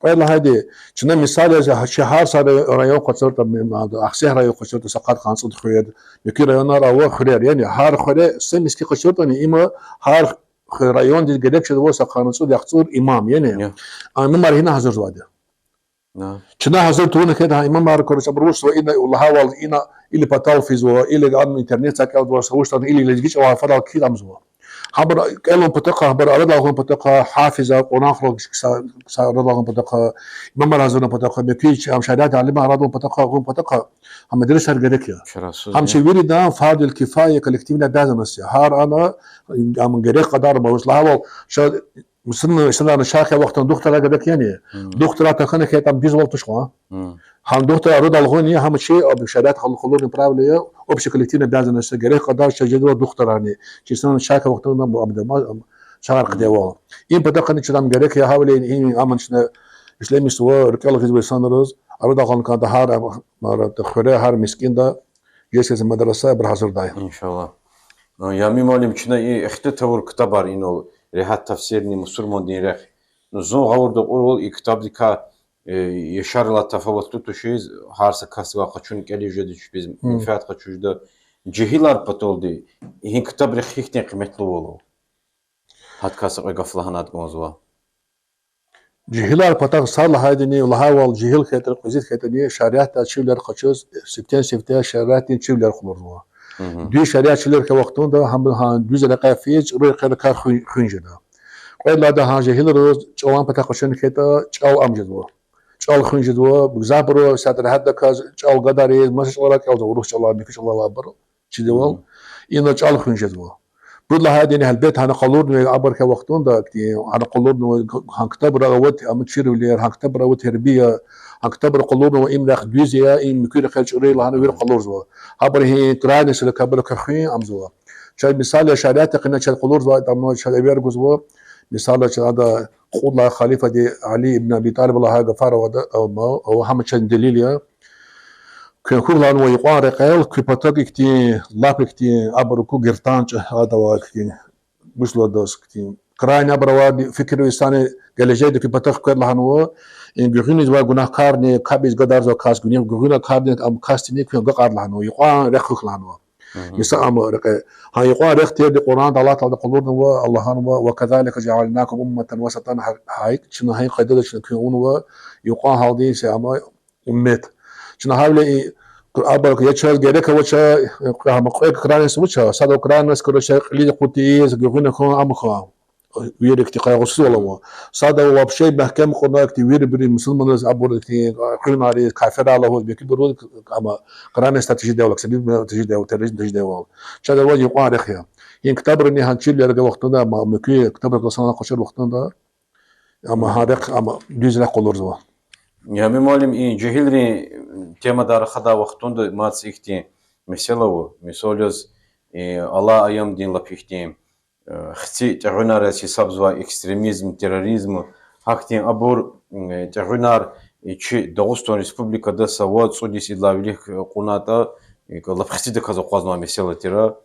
Кьвед лагьайди, чна мисал яз, чи гьар са рай-, район къачуртӀа, м-, м-, Ахцегь район къачуртӀа, са къад-къанни цӀуд хуьр, муькуь районар ава хуьрер, яни гьар хуьре са мискӀин къачуртӀани, има гьар ху-, райондиз герек жезва са къанни цӀуд-яхцӀур имам, яни. Я. А имамар гьина гьазурзавайди. На. Чна гьазур тавуна хьайитӀа, гьа имамар, короче, абур вучзава, ина лагьайвал, ина или патал физва, или ам интернетдай кӀелзава, са вуч ятӀани, или лезги чӀалал гьарфарал кхьиз амзава. Гьабур кӀелун патахъай, гьабур арадал гъун патахъай, гьафизар, Къуръан хурал са, са арадал гъун патахъай, имамар гьазурун патахъай, муькуь чи-, ам шариат алимар арадал патахъай, гъун патахъай, гьа медресаяр герек я. Чарасуз Гьам я. Чи виридан фардул кифая, коллективная обязанность я. Гьар ана, ам герек кьадар мавуш лагьайвал, ша Мусурман инсанарни шайихар вахтунда духтурар герек яни? Духтурар тахьана хьайитӀа, ам дуьзвал туш кьван. Гьам духтурар арадал гъун я, гьам чи, а, шариатда къалурун правила я, общая коллективная обязанность я, герек кьадар чаз жезва духтурарни. Чи инсанар шайихар вахтунда, а, а, шагьар хъийидайвал. Им патахъни чна ам герек я, гьавиляй им, ам чна ишлемишзава, рикӀел гъизва инсанриз, арадал гъана кӀанда гьар, а, хуьре, гьар мискӀинда, жесес мадраса абур гьазурдай. Иншаллагь. Ямин муаллим, чна и ихтилат авур ктабар инал, Регьят тафсирни Мусурмандин рехъ. Ну, зун гъавурда кьурвал и ктабдикай, э, яшарилай тафаватлу тушиз, гьар са касдивай къачуна кӀелиз жеда, чпиз менфят къачуз жеда. Жегьилар паталди и ктабрихъ гьихьтин къиметлувал ава? Гьадакай са кьве гаф лагьанайтӀа кӀанзава. Жегьилар патахъ сад лагьайдини, лагьайвал, жегьил хьайитӀани, кьуьзуь хьайитӀани, шариатда чирвилер къачуз, сифтени-сифте шариатдин чирвилер къалурзава. Дуьз шариат чирвилер хьайи вахтунда, гьам, гьа дуьз рекьяй физ, чӀуру рекьерикай хуьн, хуьн жеда. Кьвед лагьайди, гьа жегьилриз чӀалан патахъ къачун хьайитӀа, чӀал ам жезва. ЧӀал хуьн жезва, гзафбуру сад регьятдаказ чӀал гадариз, маса чӀаларай кӀелзава, урус чӀалай, муькуь чӀалай абур чидайвал. Ина чӀал хуьн жезва. Пуд лагьайдини, гьелбет, гьана къалурнавай абур хьайи вахтунда, гьана къалурнавай, гьа ктабра авай ам чирвилер, гьа ктабра авай тербия, гьа ктабра къалурнавай им рехъ дуьз я, им муькуь рехъ чӀуру я лагьана вири къалурзава. Гьабуру гьи крайнострикай, абурукай хуьн амзава. Чаз мисал яз, шариатдин къене чаз къалурзавай, ам чаз эвер гузва. Мисал яз, чаз ада кьуд лагьай халифади Али ибн Аби ТӀалиб лагьай гафар авада, ам, ам гьам чаз делил я. Куьн хьухь лагьанва юкьван рекьел, куь патав ихьтин, лап ихьтин, абур куь гертан чӀагъадавай ихьтин, вуч лагьайди ихьтин, крайни абур авайди фикир авай инсанни гележегда куь патав хквед лагьанва, и гуьгъуьниз авай гунагькарни капӀиз гадарзавай кас, гуьгъуьна кардин ам касдини куьн агакьарда лагьанва, юкьван рехъ хьухь лагьанва. Мисал, ам рекье. Гьа юкьван рехъ тирди Къуръанда Аллагь Таалади къалурнава, Аллагь лагьанва, وكذلك جعلناكم أمة وسطا, гьа-, гьа-, чна гьа и къайдада чна куьн авунва, юкьван гьалдин са ам уммет. Чна гьавиляй и, абур я чаз герек авач, гьам кьве крайность вуч я, сада крайность, короче, кьилиз акъуд тийиз, гуьгъуьна хьун, ам хьун. Вири ихьтин къайгъусузвал ава. Сада вообще мягькем кьуна ихьтин вирибуру мусурманриз, абур ихьтин къуьнриз, кафирар лугьуз, муькуьбуруз, ам крайностьда тежедайвал, экстремизмда тежедайвал, терроризмда тежедайвал. Чаз авай юкьван рехъ я. И ктабрани гьа чирвилер гуй вахтунда, ма муькуь ктабрикай санал къачур вахтунда, ам гьа рехъ, ам дуьз рехъ къалурзава. Ямин муаллим, и жегьилрин темадай рахадай вахтунда мад са ихьтин месэла ава. Мисал яз, и, алай аямдин лап ихьтин, э, хци тӀегъуьнар яз гьисабзавай экстремизм, терроризм, гьахьтин абур, э, тӀегъуьнар, э, чи Дагъустан Республикада са вад-цӀуд йис идалай вилик, э, кьунатӀа, э, лап хцидаказ акъвазнавай месэла тир.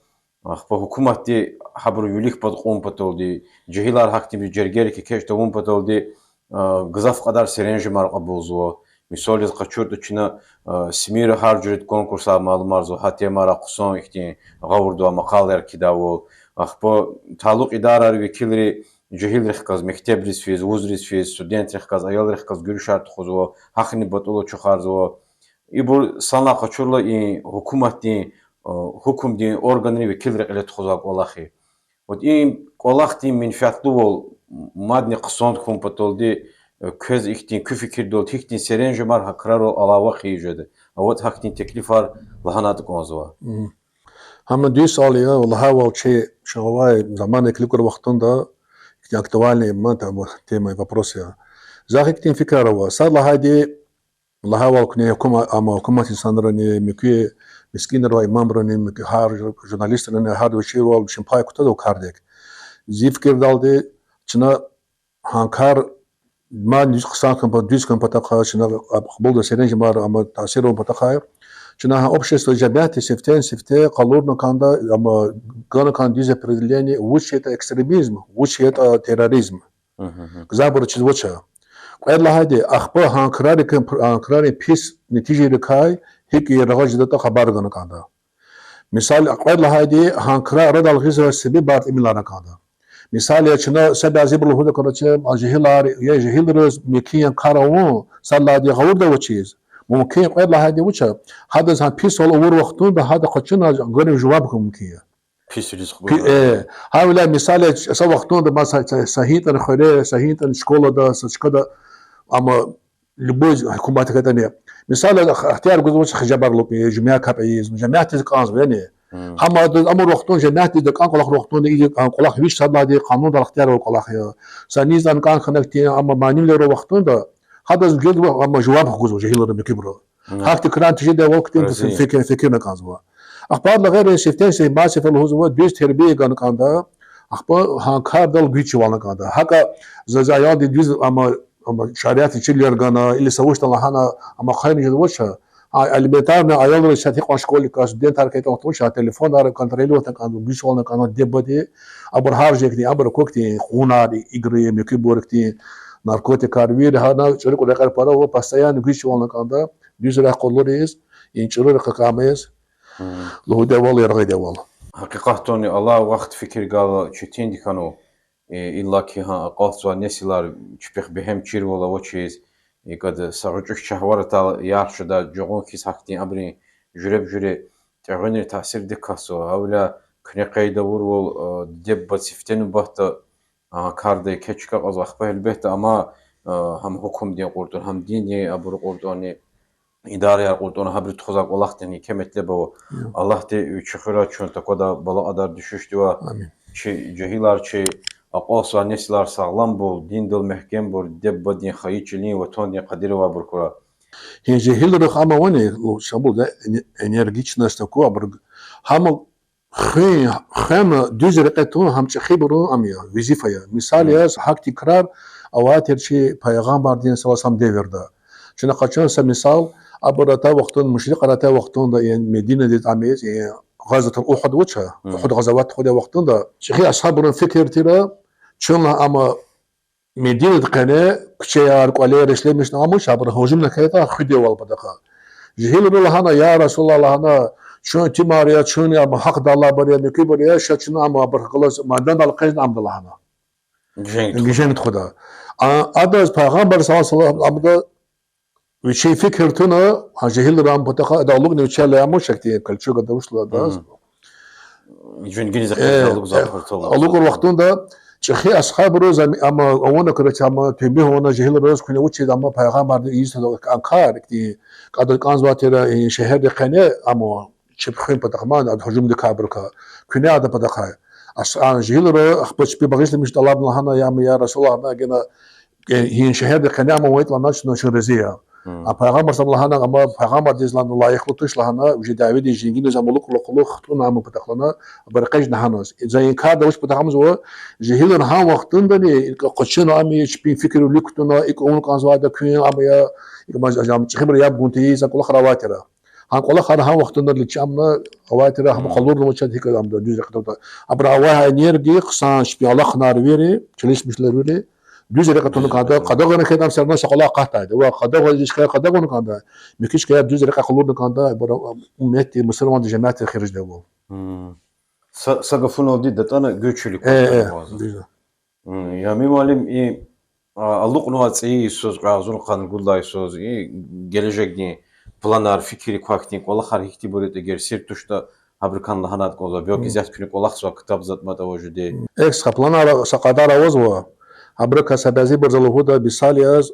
Ахпа гьукуматди гьабурун вилик пад кьун паталди, жегьилар гьахьтинбур жергерик экечӀ тавун паталди, а, гзаф кьадар серенжемар кьабулзава. Мисал яз къачуртӀа чна, а, СМИ-ра гьар жуьредин конкурсар малумарзава, гьа темайрай хъсан ихьтин гъавурда авай макъалаяр кхьидайвал. Ахпа талукь идарайрин векилри жегьилрихъ галаз, мектебриз физ, вузриз физ, студентрихъ галаз, аялрихъ галаз гуьруьшар тухузва, гьахьни батӀула ачухарзава. Ибур санлай къачурла и гьукуматдин, э, гьукумдин органрин векилри кьиле тухузвай кӀвалах я. Вот и кӀвалахдин менфятлувал мадни хъсан хьун паталди, э, квез ихьтин куь фикирдалди гьихьтин серенжемар гьа крарал алава хъийиз жеда? А вот гьахьтин теклифар лагьанайтӀа кӀанзава. Гьам дуьз суал я, лагьайвал чи чагъавай замана килигай вахтунда, ихьтин актуальный ман тема, вопрос я. Захъ ихьтин фикирар ава. Сад лагьайди, лагьайвал куьне гьукума-, амма гьукумат инсанрани, муькуь мискӀинар ва имамрани, муькуь гьар жур-, журналистрани, гьар вичивал вичин пай кутазва кардик. Зи фикирдалди, чна гьа кар ман дуьз хъсан хьун па-, дуьз хьун патахъай, чна кьабулда серенжемар, амма таъсир авун патахъай, чна гьа общество, жемятди сифтени-сифте къалурна кӀанда, амма гана кӀанда дуьз определение, вуч ятӀа экстремизм, вуч ятӀа терроризм. Гзафбуруз чизвач. Кьвед лагьайди, ахпа гьа крарин, гьа крарин пис нетижайрикай гьикӀ яргъаз жедатӀа хабар гана кӀанда. Мисал, кьвед лагьайди, гьа крар арадал гъизвай себебар тӀимил авуна кӀанда. Мисал яз, чна са бязибуру лугьуда, короче, жегьилар, я жегьилриз мумкин я кар авун, сад лагьайди, гъавурда авачиз. Мумкин, кьвед лагьайди вуч я, гьадаз гьа писвал авур вахтунда гьада къачуна гана жаваб гун мумкин я. Пис ризкьи гузвай. Гьавиляй мисал яз, са вахтунда маса са, са гьинтӀани хуьре, са гьинтӀани школада, са чкада, амма любой гьукумат хьайитӀани. Мисал яз, ихтияр гузвач хижабар алукӀун, жуьмя капӀ ийиз, жемятдиз кӀанзава, яни. Гьам адаз амур вахтунда, жемятдиз кӀан кӀвалах вахтунда, и кӀан кӀвалах вич сад лагьайди къанундал ихтияр авай кӀвалах я. Са низан кӀан хьана хьтин, амма манивилер авай вахтунда, гьадаз гелзава, амма жаваб гузва жегьилри, муькуьбуру. Гьахьтин крар тежедайвал хьтин фикир, фикирна кӀанзава. Ахпа гъейри сифтени-сифте, масифа лугьузва, дуьз тербия гана кӀанда, ахпа гьа кардал гуьзчивална кӀанда. ГьакӀ за, за аялди дуьз, амма, амма шариатдин чирвилер гана, или са вуч ятӀа лагьана, амма хъайна жезвач. А элементарно аялриз са гьикьван школьникар, студентар хьайитӀа, вуч, телефонар контролировать авуна кӀанда, гуьзчивална кӀанда диде-бубади, абур гьар жуьредин, абур квахьтин къугъунар, игры, муькуьбур хьтин, наркотикар, вири гьана чӀуру рекьер пара ва постоянно гуьзчивална кӀанда, дуьз рехъ къалуриз, и чӀуру рекьер кӀамиз, лугьудайвал, яргъидайвал. Гьакъикъатдани, алай вахт фикир гайила четинди хьанва, э, иллаки гьа акьалтзавай несилар чпихъ бегьем чирвал авачиз, икӀ ада са гъвечӀи чахъ варз атайла ярх жедай жугъун хьиз гьахьтин абурун жуьреба-жуьре тӀегъуьнри таъсирдик катзава. Гьавиляй куьне къейд авурвал, э, диде-бубади сифте нубатда а карда еке чка кьазва, ахпа гьелбетда, амма, э, гьам гьукумдин кьуртӀани, гьам диндин абурун кьуртӀани, идараяр кьуртӀани, гьабуру тухузвай кӀвалахдин еке метлеб ава. Аллагьди вичи хуьрай чун таквадай балагьдар дуьшуьшдивай. Чи жегьилар, чи акьалтзавай несилар сагъламбур, диндал мягькембур, диде-бубадин хайи чилин, ватандин къадир авайбур хьурай. Гьи жегьилрихъ ама вани, ну, шабулда, энергичность такой, абур, гьам хуьн, хвена дуьз рекье тун гьам чӀехибурун ам я, везифа я. Мисал яз, гьахьтин крар авай тир чи пайгъамбардин саллаллагьу алейгьи ва саллам девирда. Чна къачун са мисал, абур атай вахтунда, мушрикар атай вахтунда, яни Мединадиз амиз, яни гъазватул Угьуд вуч я, Угьуд гъазават тухудай вахтунда, чӀехи асгьабрин фикир тир, чунни ама Мединадин къене куьчеяр, кӀвалер ишлемишна, амуч, абуру гьужумна хьайитӀа хуьдайвал патахъай. Жегьилри лагьана: я Расулаллагь, лагьана, чун итимар я, чун ама гьахъдаллайбур я, муькуьбур я, ша чна ама абурухъ галаз майдандал экъечӀна амда лагьана. Женг тухуда. А, адаз пайгъамбар саллаллагьу алейгьи ва саллам амда вичин фикир туна, гьа жегьилри ам патахъай, ада алукӀна вичел, амуч, ахьтин кольчуга да вуч лагьана адаз. АлукӀар вахтунда чӀехи асгьабриз ам-, ама авуна, короче, ама тенбигь авуна жегьилриз, куьне вучиз ама пайгъамбарди ийиз тада а кар, ихьтин кӀанда кӀанзавай тир и шегьердин къене, ама чеб хуьн патахъай, ада гьужумдикай абурукай, куьне адан патахъай. Ас-, а жегьилри ахпа чпи багъишламиш тӀалабна, лагьана: я ама, я Расулаллагь, лагьана, гена, э, и шегьердин къене ама авайди лагьана, чна чун рази я. А пайгъамбар саллаллагьу алейгьи ва саллам лагьана, ама пайгъамбардиз лагьана лайихлу туш лагьана, виже дяведин женгиниз ама лукӀ-, лукӀ-, лукӀ хтӀунна ама патахъай лагьана, абур экъечӀна гьаниз. За и кар авуч патахъай лугьузва, жегьилри гьа вахтундани икӀ къачуна ама, чпин фикир вилик кутуна, икӀ авун кӀанзавайди куьн ама, я икӀ ма-, ам чӀехибуру яб гун тийиз, а кӀвалахар авай тир. Гьа кӀвалахар гьа вахтунда личи амна авай тир, гьам къалурнавачни гьикӀ амда дуьз рекье тавуртӀа. Абуру авай гьа энергия хъсан чпин алахъунар вири, чалишмишвилер вири, дуьз рекье тавуна кӀанда, къадагъана хьайитӀа, ам всё равно са кӀвалах акъатдайди. Ва къадагъа жи чкаяр къадагъана кӀанда, муькуь чкаяр дуьз рекье къалурна кӀанда, абур умметдин, мусурмандин жемятдин хийириз жедайвал. Са, са гафуналди, датӀана гуьч вилик кӀватӀ жеда. Я Ямин муаллим, и, а, алукьнавай цӀийи йисуз, кьве агъзурни къанни гудалай йисуз, и гележегдин планар, фикиррик квай хьтин кӀвалахар гьихьтинбур ятӀа, эгер сир туштӀа, гьабурукай лагьана кӀанзава, белки исятда куьне кӀвалахзавай ктаб затӀ-матӀ ава жуди. Эхь, са планар, са кьадар авазва, гьабурукай са бязибуру за лугьуда, мисал яз,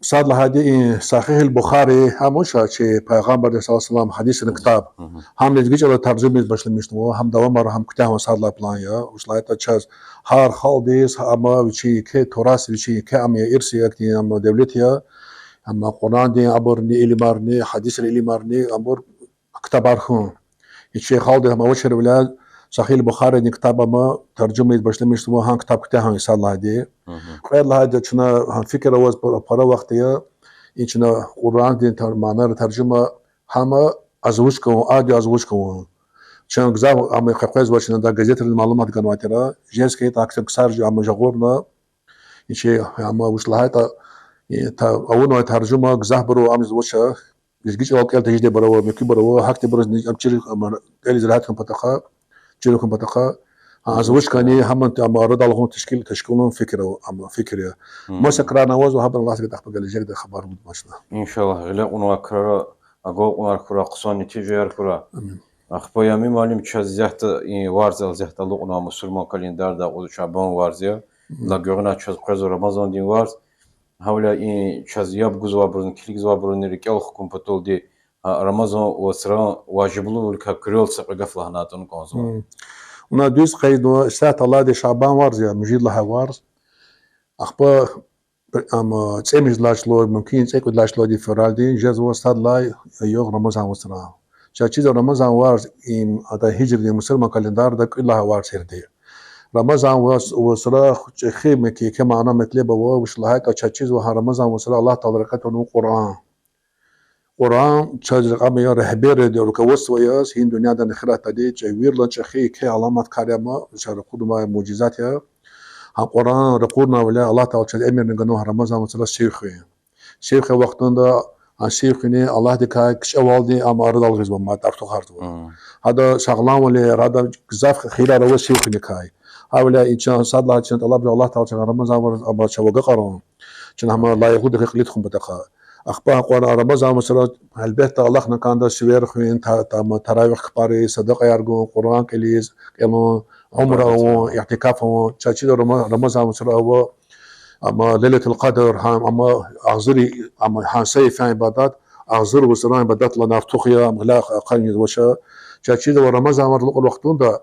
сад лагьайди и Сагьигь аль-Бухари, гьам вуч я, чи Пайгъамбардин صلى الله عليه وسلم гьадисрин ктаб. Гьам лезги чӀалал таржума ийиз башламишнава, гьам давамар, гьам куьтягьун сад лагьай план я. Вуч лагьайтӀа чаз гьар халкьдиз, амма вичин еке турас, вичин еке ам я, ирс я, ам девлет я. Амма Къуръандин абурни илимарни, гьадисрин илимарни, абур ктабар хьун. И чи халкьди гьам авачирвиляй Сагьигь аль-Бухаридин ктаб ама таржума ийиз башламишзава, гьам ктаб куьтягьун сад лагьайди. Кьвед лагьайди чна гьам фикир аваз пара, пара вахт я, и чна Къуръандин тар-, манайрин таржума гьам озвучка авун, аудиоозвучка авун. Чун гзаф ам къекъвезва, чна да газетрин малумат ганвай тир, женский так ксар жи ам жагъурна, и чи ам вуч лагьайтӀа, и та-, авунвай таржума гзафбуру ам ийизвач, лезги чӀалал кӀел тежедайбур ава, муькуьбур ава, гьахьтинбуриз ам чир, ам кӀелиз регьят хьун патахъай, чир хьун патахъай, озвучкани гьам ам арадал гъун тешкил, тешкилун фикир ава, ам фикир я. Маса крарни авазва, гьабурун Аллагьди гайитӀа ахпа гележегда хабар гуз амачна. Иншаллагь, гъиле кьунвай крара агалкьунар хьурай, хъсан нетижаяр хьурай. Ахпа, Ямин муаллим, чаз исятда и варз я, исятда алукьнавай мусурман календарда акъудзавай Шабан варз я. Лагьана гуьгъуьниз чаз къвезва Рамазандин варз. Гьавиляй и чаз яб гузвайбурузни, килигзавайбурузни рикӀел хкун паталди, а, Рамазан вацран важиблувиликай куьрелди са кьве гаф лагьана атӀун кӀанзава. Вуна дуьз къейднава, исятда алайди Шабан варз я, муьжуьд лагьай варз. Ахпа, ам, цӀемуьжуьд лагьай число, мумкин, цӀекӀуьд лагьай числодин февралдин жезва сад лагьай югъ Рамазан вацра. Чаз чизва Рамазан варз им атай гьижридин мусурман календарда кӀуьд лагьай варз тирди. Рамазан варз, вацра чӀехи мумкин еке мана-метлеб ава, вуч лагьайтӀа чаз чизва гьа Рамазан вацра Аллагь Таалади рекье тунва Къуръан. Къуръан чаз рекье ама я, регьбер я, руководство яз гьи дуьньядани эхиратдани, чӀехи виридалай чӀехи еке аламат кар я ам, чаз ракъурнавай муъжизат я. Гьа Къуръан ракъурнавайвиляй Аллагь Таалади чаз эмирни ганва гьа Рамазан вацра сив хуьн. Сив хуьн вахтунда а сив хуьни Аллагьдикай кичӀевалди ам арадал гъизва, мад артухарзава. Гьада сагъламвилер, гьада гзаф хийирар ава сив хуьникай. Гьавиляй и чна сад лагьай чна тӀалабзава Аллагь Таалади чаз Рамазан варз ам чав агакьарун. Чна гьам лайихлудикай кьиле тухун патахъай. Ахпа Къуръан Рамазан вацра, гьелбетда, алахъна кӀанда сивер хуьн, та-, та-, ам, таравигь капариз, садакьаяр гун, Къуръан кӀелиз, кӀелун, умра авун, игӀтикаф авун. Чаз чизва Рама-, Рамазан вацра ава, ам, Лайлатул Къадр, гьам, ам, агъзур, ам, гьа са йифен ибадат агъзур вацран ибадатдилай артух я, ам гъиле ахъайизвач. Чаз чизва Рамазан варз алукьай вахтунда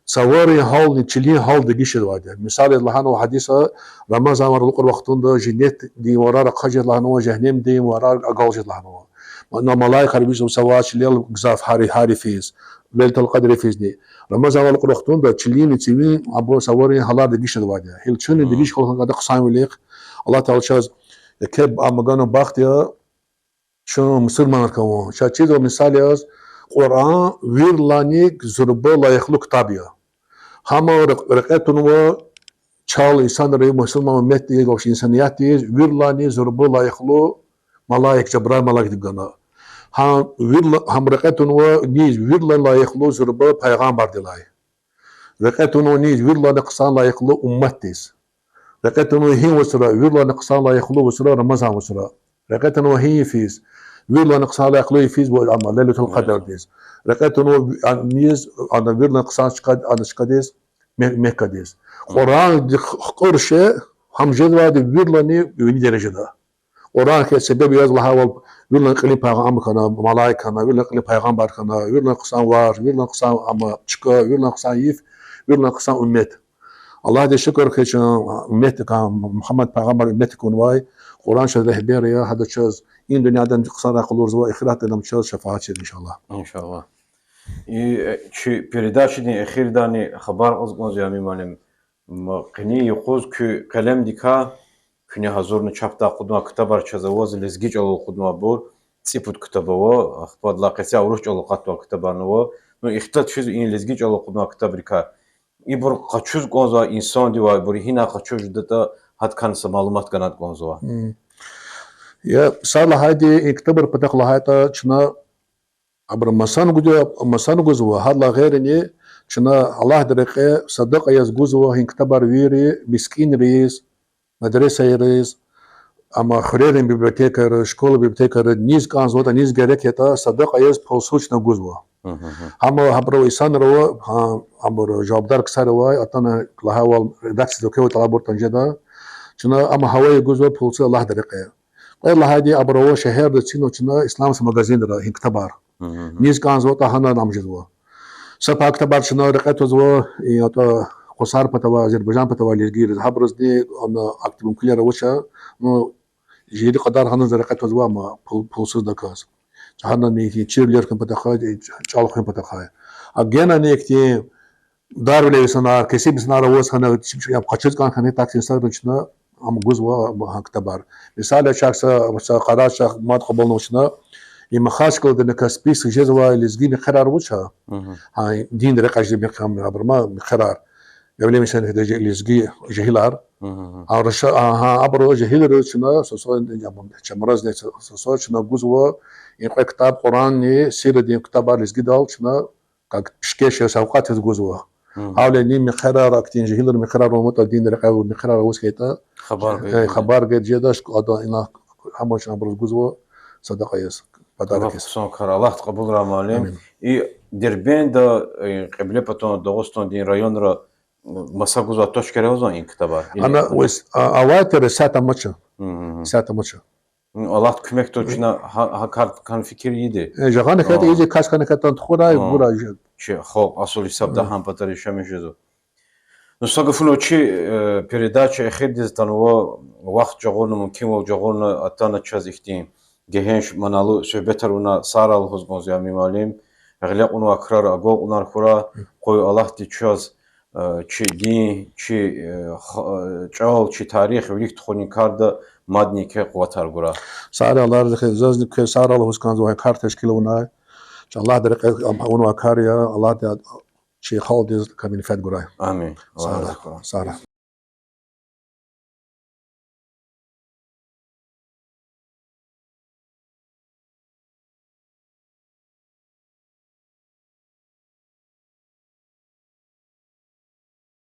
цаварин гьални чилин гьал дегиш жезвайди. Мисал яз лагьанва гьадисда, Рамазан варз алукьай вахтунда женнетдин варар ахъа жез лагьанва, жегьеннемдин варар агал жез лагьанва. Ма-, малаикар вичиз цавар чилел гзаф гьар, гьар йифиз, Лайлатул Къадр йифизни. Рамазан варз алукьай вахтунда чилинни цивин, абур цаварин гьалар дегиш жезвайди. Гьил чунни дегиш хьун хьайитӀа хъсанвилихъ, Аллагь Таалади чаз еке ам ганвай бахт я, чун мусурманар хьун. Чаз чизва мисал яз, Къуръан виридалайни зурба лайихлу ктаб я. Гьам рек-, рекье тунва чал инсанри, мусурман умметдиз, вообще инсаниятдиз виридалайни зурба лайихлу малаик, Жабраил малаикдив гана. Гьам виридала-, гьам рекье тунва низ виридалайни лайихлу зурба пайгъамбардилай. Рекье тунва низ виридалайни хъсан лайихлу умметдиз. Рекье тунва гьи вацра, виридалайни хъсан лайихлу вацра Рамазан вацра. Рекье тунва гьи йифиз, виридалайни хъсан лайихлу йифиз ва ам Лайлатул Къадрдиз. Рекье тунва ви-, а, низ, ана виридалайни хъсан чка, ана чкадиз, Ме-, Меккадиз. Къуръандихъ хкур шей, гьам жезвайди виридалайни вини дережада. Къуръан хьайи себеб яз лагьайвал, виридалайни кьилин пайгъам-, ам хьана, малаик хьана, виридалайни кьилин пайгъамбар хьана, виридалайни хъсан варз, виридалайни хъсан ам чка, виридалайни хъсан йиф, виридалайни хъсан уммет. Аллагьдиз шукур хьуй, чун умметдикай, Мугьаммад пайгъамбар умметдик авунвай, Къуръан чаз регьбер я, гьада чаз и дуьньядани хъсанрай къалурзава, эхиратдани чаз шафаатчи я, иншаллагь. Иншаллагь. И, э, чи передачадин эхирдани хабар кьаз кӀанзава, Ямин муаллим, м, къенин юкъуз куь къелемдикай, куьне гьазурна чапдай акъуднавай ктабар чаз аваз, лезги чӀалал акъуднавайбур, цӀипуд ктаб ава, ахпа адалай къецяй урус чӀалал акъатнавай ктабарни ава. Ну, ихтилат физ и лезги чӀалал акъуднавай ктабрикай. Ибур къачуз кӀанзавай инсандивайбур гьинай къачуз жедатӀа, гьадакайни са малумат ганайтӀа кӀанзава. Я, сад лагьайди, и ктабрин патахъ лагьайтӀа, чна абуру масан гуз-, масан гузва, гьадалай гъейрини, чна Аллагьдин рекье садакьа яз гузва и ктабар вири мискӀинриз, медресайриз, Амма хуьрерин библиотекайра, школа библиотекайра низ кӀанзаватӀа, низ герек ятӀа, садакьа яз пулсуз чна гузва. Амма гьабуру инсанар ава, гьа, абур жавабдар ксар авай, атана лагьайвал редакциядиз окевал тӀалабуртӀани жеда. Чна амма гьавая гузва пулсуз Аллагьдин рекье. Кьвед лагьайди, абур ава шегьерда цина чна исламский магазинра гьи ктабар. Низ кӀанзаватӀа гьана ам жезва. Са пай ктабар чна рекье твазва, и, атӀа, Къусар патавай, Азербайжан патавай лезгийриз. Гьабурузни ана актив мумкинвилер авач, ну, жеди кьадар гьана за рекье твазва, амма пул-, пулсуздаказ. Гьана ни ихьтин чирвилер хуьн патахъай, чӀал хуьн патахъай. А генани ихьтин дарвилер инсанар, кесиб инсанар аваз хьана, чим-чим яб къачуз кӀан хьана, так инсанрин чна ам гузва гьа ктабар. Мисал яз, чахъ са, са къарар чахъ мад кьабулнава чна, и Махачкъаладани Каспийск жезвай лезги мехъерар вуч я? Гьа, дин рекье жезвай мехъерар, абур ма мехъерар. Явление лезги жегьилар. Гьа, Руша-, а, гьа, абуру жегьилриз чна, са-, са-, чамаразни са-, са-, са-, чна гузва, и кьве ктаб, Къуранни, сирадин ктабар лезгидал чна как пишкеш я, савкьват яз гузва. Гьавиляй ни мехъерар, ахьтин жегьилрин мехъерар аватӀа, дин рекье авай мехъерар аваз хьайитӀа, хабар гайиди жеда, ш-, ада ина гьаман чна абуруз гузва, садакьа яз, подарок яз. Хъсан кар, Аллагьди кьабулрай, муаллим. И Дербентда, э, Кьиблепатан Дагъустандин районра маса гузвай точкаяр авазвани и ктабар? Ана авай тир, исятда амач. Исятда амач. Аллагьди куьмекдалди чна гьа, гьа кар хьана фикир ийиди. Жагъана хьайитӀа ийиди, кас хьана хьайитӀа тухурай, гурай. Чи халкь асул гьисабда гьа патара яшамиш жезва. Ну, са гафуналди чи, э, передача эхирдиз атанва, вахт жагъурна, мумкинвал жагъурна атана чаз ихьтин гегьенш, маналу суьгьбетар авуна, сагърай лугьуз кӀанзава, Ямин муаллим. Гъиле кьунвай крар агалкьунар хьурай, къуй Аллагьди чаз, э, чи дин, чи, э, х-, э, чӀал, чи тарих вилик тухунин карда мадни еке къуватар гурай. Сагърай, Аллагь рази хьуй, зазни квез сагърай лугьуз кӀанзава, гьа кар тешкил авунай. Аллагьдин рекье авунвай кар я, Аллагьди чи халкьдиз менфят гурай. Амин. Сагърай.